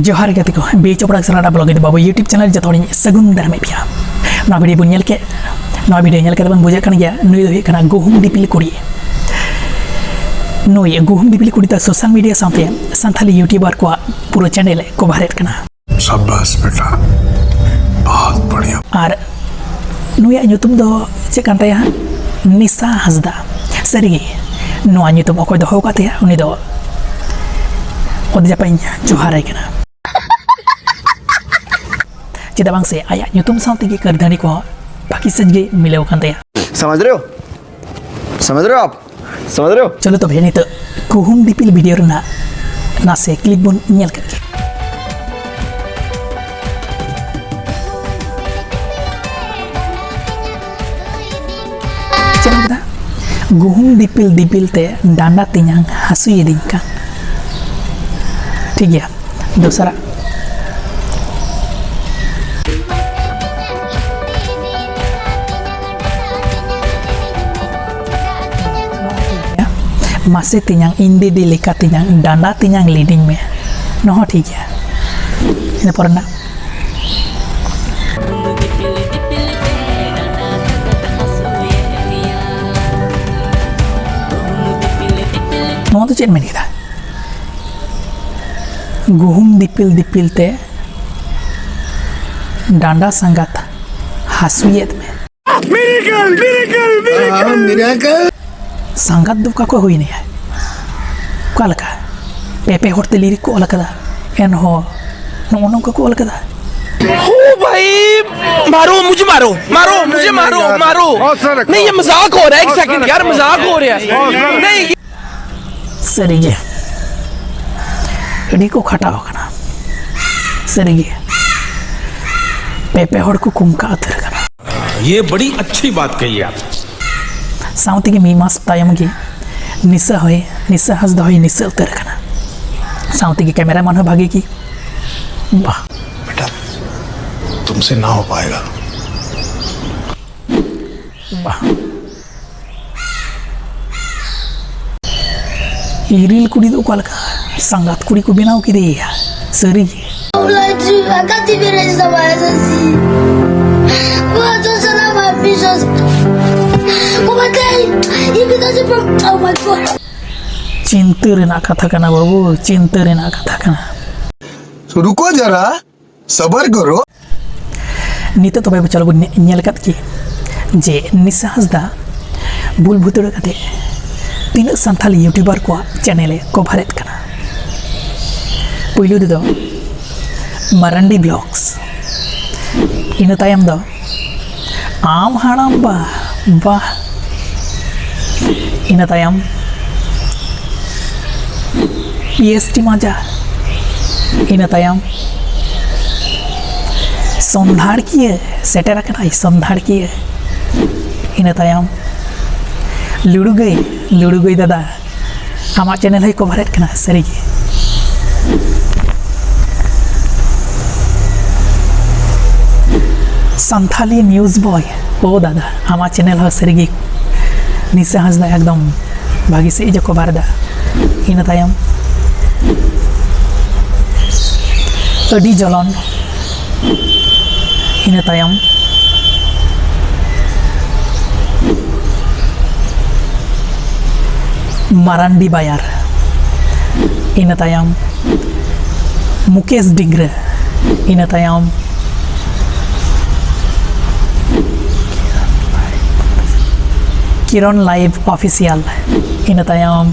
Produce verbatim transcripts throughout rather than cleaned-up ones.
ᱡᱚᱦᱟᱨ ᱜᱮ ᱜᱟᱛᱮ ᱠᱚ, ᱵᱤ ᱪᱳᱯᱲᱟ ᱥᱟᱨᱟᱰᱟ ᱵᱞᱚᱜ ᱤᱫᱤ ᱵᱟᱵᱩ YouTube ᱪᱮᱱᱮᱞ ᱡᱚᱛᱚ ᱦᱚᱲᱤᱧ ᱥᱟᱹᱜᱩᱱ ᱫᱟᱨᱟᱢᱮᱫ ᱯᱮᱭᱟ᱾ ᱱᱚᱣᱟ ᱵᱷᱤᱰᱤᱭᱳ ᱵᱚᱱ ᱧᱮᱞ ᱠᱮᱫ, ᱱᱚᱣᱟ ᱵᱷᱤᱰᱤᱭᱳ ᱧᱮᱞ ᱠᱟᱛᱮ ᱵᱚᱱ ᱵᱩᱡᱷᱟᱹᱜ ᱠᱟᱱ ᱜᱮᱭᱟ, ᱱᱩᱭ ᱫᱚ ᱦᱩᱭᱩᱜ ᱠᱟᱱᱟ ᱜᱩᱦᱩᱢ ᱫᱤᱯᱤᱞ ᱠᱩᱲᱤ᱾ ᱱᱩᱭ ᱜᱩᱦᱩᱢ ᱫᱤᱯᱤᱞ ᱠᱩᱲᱤ ᱫᱚ ᱥᱳᱥᱟᱞ ᱢᱤᱰᱤᱭᱟ ᱥᱟᱶᱛᱮ ᱥᱟᱱᱛᱷᱟᱞᱤ ᱭᱩᱴᱤᱭᱩᱵᱟᱨ ᱠᱚᱣᱟᱜ ᱯᱩᱨᱟᱹ ᱪᱮᱱᱮᱞ ᱮ ᱠᱚᱵᱷᱟᱨᱮᱫ ᱠᱟᱱᱟ᱾ शाबाश बेटा, बहुत बढ़िया। ᱟᱨ ᱱᱩᱭᱟᱜ ᱧᱩᱛᱩᱢ ᱫᱚ ᱪᱮᱫ ᱠᱟᱱ ᱛᱟᱭᱟ? ᱱᱤᱥᱟ ᱦᱟᱸᱥᱫᱟ᱾ ᱥᱟᱹᱨᱤᱜᱮ, ᱱᱚᱣᱟ ᱧᱩᱛᱩᱢ ᱚᱠᱚᱭ ᱫᱚᱦᱚ ᱟᱠᱟᱫ ᱛᱟᱭᱟ, ᱩᱱᱤ ᱫᱚ ᱚᱛ ᱡᱟᱯᱟᱜ ᱤᱧ ᱡᱚᱦᱟᱨ ᱟᱭ ᱠᱟᱱᱟ᱾ ᱪᱮᱫᱟᱜ ᱵᱟᱝ ᱥᱮ ᱟᱭᱟᱜ ᱧᱩᱛᱩᱢ ᱥᱟᱶ ᱛᱮᱜᱮ ᱠᱟᱹᱨᱫᱷᱟᱹᱱᱤ ᱠᱚᱦᱚᱸ ᱵᱷᱟᱹᱜᱤ ᱥᱟᱹᱡ ᱜᱮ ᱢᱤᱞᱟᱹᱣ ᱟᱠᱟᱱ ᱛᱟᱭᱟ᱾ समझ रहे हो? समझ रहे हो आप? समझ रहे हो? ᱪᱚᱞᱚ ᱛᱚᱵᱮ ᱱᱤᱛᱚᱜ ᱜᱩᱦᱩᱢ ᱫᱤᱯᱤᱞ ᱵᱷᱤᱰᱤᱭᱳ ᱨᱮᱱᱟᱜ ᱱᱟᱥᱮ ᱠᱞᱤᱯ ᱵᱚᱱ ᱧᱮᱞ ᱠᱟᱜ ᱜᱮ᱾ ᱪᱮᱫ ᱮᱢ ᱠᱮᱫᱟ? ᱜᱩᱦᱩᱢ ᱫᱤᱯᱤᱞ ᱫᱤᱯᱤᱞ ᱛᱮ ᱰᱟᱸᱰᱟ ᱛᱤᱧᱟᱝ ᱦᱟᱹᱥᱩᱭᱮᱫᱤᱧ ᱠᱟᱱ᱾ ᱴᱷᱤᱠ ᱜᱮᱭᱟ, ᱫᱚᱥᱟᱨᱟᱜ᱾ ᱢᱟᱥᱮ ᱛᱮᱧᱟᱝ, ᱤᱧ ᱫᱤᱫᱤ ᱞᱮᱠᱟ ᱛᱮᱧᱟᱝ, ᱰᱟᱸᱰᱟ ᱛᱮᱧᱟᱝ ᱞᱤᱰᱤᱧ ᱢᱮ᱾ ᱱᱚᱣᱟ ᱦᱚᱸ ᱴᱷᱤᱠ ᱜᱮᱭᱟ᱾ ᱤᱱᱟᱹ ᱯᱚᱨᱮ ᱨᱮᱱᱟᱜ᱾ ᱱᱚᱣᱟ ᱫᱚ ᱪᱮᱫ ᱢᱮᱱ ᱠᱮᱫᱟ? ᱜᱩᱦᱩᱢ ᱫᱤᱯᱤᱞ ᱫᱤᱯᱤᱞ ᱛᱮ ᱰᱟᱸᱰᱟ ᱥᱟᱸᱜᱟᱛ ᱦᱟᱹᱥᱩᱭᱮᱫ ᱢᱮ᱾ ᱢᱤᱨᱮᱠᱚᱞ, ᱢᱤᱨᱮᱠᱚᱞ, ᱢᱤᱨᱮᱠᱚᱞ᱾ ᱥᱟᱸᱜᱟᱛ ᱫᱚ ᱚᱠᱟ ᱠᱚ ᱦᱩᱭᱱᱟ? ᱚᱠᱟ ᱞᱮᱠᱟ? ᱯᱮ ᱯᱮ ᱦᱚᱲ ᱛᱮ ᱞᱤᱨᱤᱠ ᱠᱚ ᱚᱞ ᱟᱠᱟᱫᱟ, ᱮᱱᱦᱚᱸ ᱱᱚᱜᱼᱚ ᱱᱚᱝᱠᱟ ᱠᱚ ᱚᱞ ᱟᱠᱟᱫᱟ᱾ ओ भाई, मारो, मुझे मारो, मारो, मुझे मारो, मारो। नहीं, ये मजाक हो रहा है, एक सेकंड यार, मजाक हो रहा है। नहीं। ᱥᱟᱹᱨᱤᱜᱮ ᱟᱹᱰᱤ ᱠᱚ ᱠᱷᱟᱴᱟᱣ ᱟᱠᱟᱱᱟ᱾ ᱥᱟᱹᱨᱤᱜᱮ ᱯᱮ ᱯᱮ ᱦᱚᱲ ᱠᱚ ᱠᱩᱢᱠᱟ ᱩᱛᱟᱹᱨ ᱟᱠᱟᱱᱟ᱾ ये बड़ी अच्छी बात कही आप। ᱥᱟᱶ ᱛᱮᱜᱮ ᱢᱤᱫ ᱢᱟᱥ ᱛᱟᱭᱚᱢ ᱜᱮ ᱱᱤᱥᱟ ᱦᱚᱸᱭ, ᱱᱤᱥᱟ ᱦᱟᱸᱥᱫᱟ ᱦᱚᱸᱭ ᱱᱤᱥᱟ ᱩᱛᱟᱹᱨ ᱟᱠᱟᱱᱟ᱾ ᱥᱟᱶ ᱛᱮᱜᱮ ᱠᱮᱢᱮᱨᱟ ᱢᱮᱱ ᱦᱚᱸ ᱵᱷᱟᱜᱮ ᱜᱮ᱾ ᱵᱟᱦ᱾ बेटा, तुमसे ना हो पाएगा। ᱵᱟᱦ᱾ ᱤᱨᱤᱞ ᱠᱩᱲᱤ ᱫᱚ ᱚᱠᱟ ᱞᱮᱠᱟ ᱥᱟᱸᱜᱟᱛ ᱠᱩᱲᱤ ᱠᱚ ᱵᱮᱱᱟᱣ ᱠᱮᱫᱮᱭᱟ? ᱥᱟᱹᱨᱤ ᱜᱮ᱾ Like you, I can't even register my S S C. What was the number of pieces? What was they? If it doesn't work, oh my God. ᱪᱤᱱᱛᱟᱹ ᱨᱮᱱᱟᱜ ᱠᱟᱛᱷᱟ ᱠᱟᱱᱟ ᱵᱟᱹᱵᱩ, ᱪᱤᱱᱛᱟᱹ ᱨᱮᱱᱟᱜ ᱠᱟᱛᱷᱟ ᱠᱟᱱᱟ᱾ तो रुको जरा, सबर करो। ᱱᱤᱛᱚᱜ ᱛᱚᱵᱮ ᱪᱚᱞᱚ ᱵᱚᱱ ᱧᱮ-, ᱧᱮᱞ ᱟᱠᱟᱫ ᱜᱮ ᱡᱮ ᱱᱤᱥᱟ ᱦᱟᱸᱥᱫᱟ ᱵᱷᱩᱞ ᱵᱷᱩᱛᱲᱟᱹ ᱠᱟᱛᱮ ᱛᱤᱱᱟᱹᱜ ᱥᱟᱱᱛᱷᱟᱞᱤ YouTuber ᱠᱚᱣᱟᱜ channel ᱮ cover ᱮᱫ ᱠᱟᱱᱟ᱾ ᱯᱩᱭᱞᱩ ᱨᱮᱫᱚ ᱢᱟᱨᱟᱱᱰᱤ Vlogs, ᱤᱱᱟᱹ ᱛᱟᱭᱚᱢ ᱫᱚ ᱟᱢ ᱦᱟᱲᱟᱢ ᱵᱟ, ᱵᱟ, ᱤᱱᱟᱹ ᱛᱟᱭᱚᱢ P S T ᱢᱟᱡᱟ, ᱤᱱᱟᱹ ᱛᱟᱭᱚᱢ ᱥᱚᱱᱫᱷᱟᱲᱠᱤᱭᱟᱹ, ᱥᱮᱴᱮᱨ ᱟᱠᱟᱱᱟᱭ ᱥᱚᱱᱫᱷᱟᱲᱠᱤᱭᱟᱹ᱾ ᱤᱱᱟᱹ ᱛᱟᱭᱚᱢ ᱞᱩᱲᱩ ᱜᱟᱹᱭ, ᱞᱩᱲᱩ ᱜᱟᱹᱭ ᱫᱟᱫᱟ, ᱟᱢᱟᱜ channel ᱦᱚᱸᱭ cover ᱮᱫ ᱠᱟᱱᱟ ᱥᱟᱹᱨᱤᱜᱮ᱾ ᱥᱟᱱᱛᱷᱟᱞᱤ news boy, ᱳ ᱫᱟᱫᱟ, ᱟᱢᱟᱜ channel ᱦᱚᱸ ᱥᱟᱹᱨᱤᱜᱮ ᱱᱤᱥᱟ ᱦᱟᱸᱥᱫᱟ ᱮᱠᱫᱚᱢ ᱵᱷᱟᱹᱜᱤ ᱥᱟᱺᱦᱤᱡ ᱮ cover ᱮᱫᱟ᱾ ᱤᱱᱟᱹ ᱛᱟᱭᱚᱢ ᱟᱹᱰᱤ ᱡᱚᱞᱚᱱ, ᱤᱱᱟᱹ ᱛᱟᱭᱚᱢ ᱢᱟᱨᱟᱱᱰᱤ ᱵᱟᱭᱟᱨ, ᱤᱱᱟᱹ ᱛᱟᱭᱚᱢ ᱢᱩᱠᱮᱥ ᱰᱤᱝᱜᱽᱨᱟᱹ, ᱤᱱᱟᱹ ᱛᱟᱭᱚᱢ ᱠᱤᱨᱚᱱ Live Official, ᱤᱱᱟᱹ ᱛᱟᱭᱚᱢ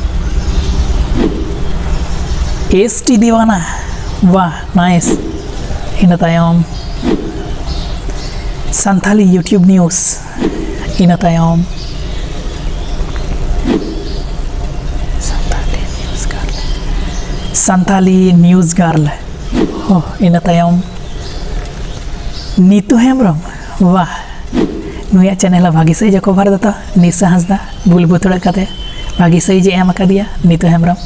S T ᱫᱤᱣᱟᱱᱟ, ᱵᱟ, nice᱾ ᱤᱱᱟᱹ ᱛᱟᱭᱚᱢ ᱥᱟᱱᱛᱷᱟᱞᱤ YouTube news, ᱤᱱᱟᱹ ᱛᱟᱭᱚᱢ Santali news girl, Santali news girl, ᱦᱚ, ᱤᱱᱟᱹ ᱛᱟᱭᱚᱢ ᱱᱤᱛᱩ ᱦᱮᱢᱵᱨᱚᱢ, ᱵᱟ, ᱱᱩᱭᱟᱜ channel ᱦᱚᱸ ᱵᱷᱟᱹᱜᱤ ᱥᱟᱺᱦᱤᱡ ᱮ cover ᱫᱟᱛᱚ, ᱱᱤᱥᱟ ᱦᱟᱸᱥᱫᱟ ᱵᱷᱩᱞ ᱵᱷᱩᱛᱲᱟᱹ ᱠᱟᱛᱮ ᱵᱷᱟᱹᱜᱤ ᱥᱟᱺᱦᱤᱡ ᱮ ᱮᱢ ᱟᱠᱟᱫᱮᱭᱟ ᱱᱤᱛᱩ ᱦᱮᱢᱵᱨᱚᱢ᱾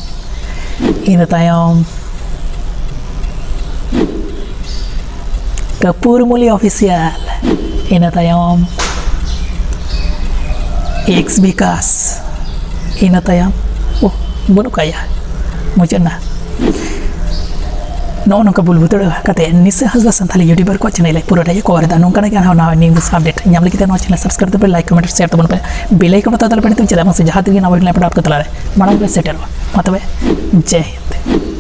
ᱤᱱᱟᱹ ᱛᱟᱭᱚᱢ ᱠᱟᱹᱯᱩᱨ ᱢᱩᱞᱤ Official, ᱤᱱᱟᱹ ᱛᱟᱭᱚᱢ X ᱵᱤᱠᱟᱥ, ᱤᱱᱟᱹ ᱛᱟᱭᱚᱢ, ᱳ, ᱵᱟᱹᱱᱩᱜ ᱠᱟᱭᱟ, ᱢᱩᱪᱟᱹᱫ ᱮᱱᱟ᱾ ᱱᱚᱜᱼᱚ ᱱᱚᱝᱠᱟ ᱵᱩᱞ ᱵᱷᱩᱛᱟᱹᱲ ᱠᱟᱛᱮ ᱱᱤᱥᱟᱹ ᱦᱟᱸᱥᱫᱟ ᱥᱟᱱᱛᱟᱲᱤ YouTuber ᱠᱚᱣᱟᱜ channel ᱮ ᱯᱩᱨᱟᱹᱴᱟ ᱜᱮ cover ᱮᱫᱟ᱾ ᱱᱚᱝᱠᱟᱱᱟᱜ ᱜᱮ ᱟᱨᱦᱚᱸ ᱱᱟᱣᱟ news update ᱧᱟᱢ ᱞᱟᱹᱜᱤᱫ ᱛᱮ ᱱᱚᱣᱟ channel subscribe ᱛᱟᱵᱚᱱ ᱯᱮ, bell icon ᱵᱚᱛᱚᱨ ᱛᱟᱞᱮ ᱯᱮ, ᱪᱮᱫᱟᱜ ᱵᱟᱝ ᱥᱮ ᱡᱟᱦᱟᱸ ᱛᱤᱱ ᱜᱮ ᱱᱟᱣᱟ video upload ᱠᱚ ᱛᱟᱞᱟᱨᱮ ᱢᱟᱲᱟᱝ ᱨᱮ ᱥᱮᱴᱮᱨᱚᱜᱼᱟ᱾ ᱢᱟ ᱛᱚᱵᱮ, ᱡᱟᱭ ᱦᱤᱱᱫ᱾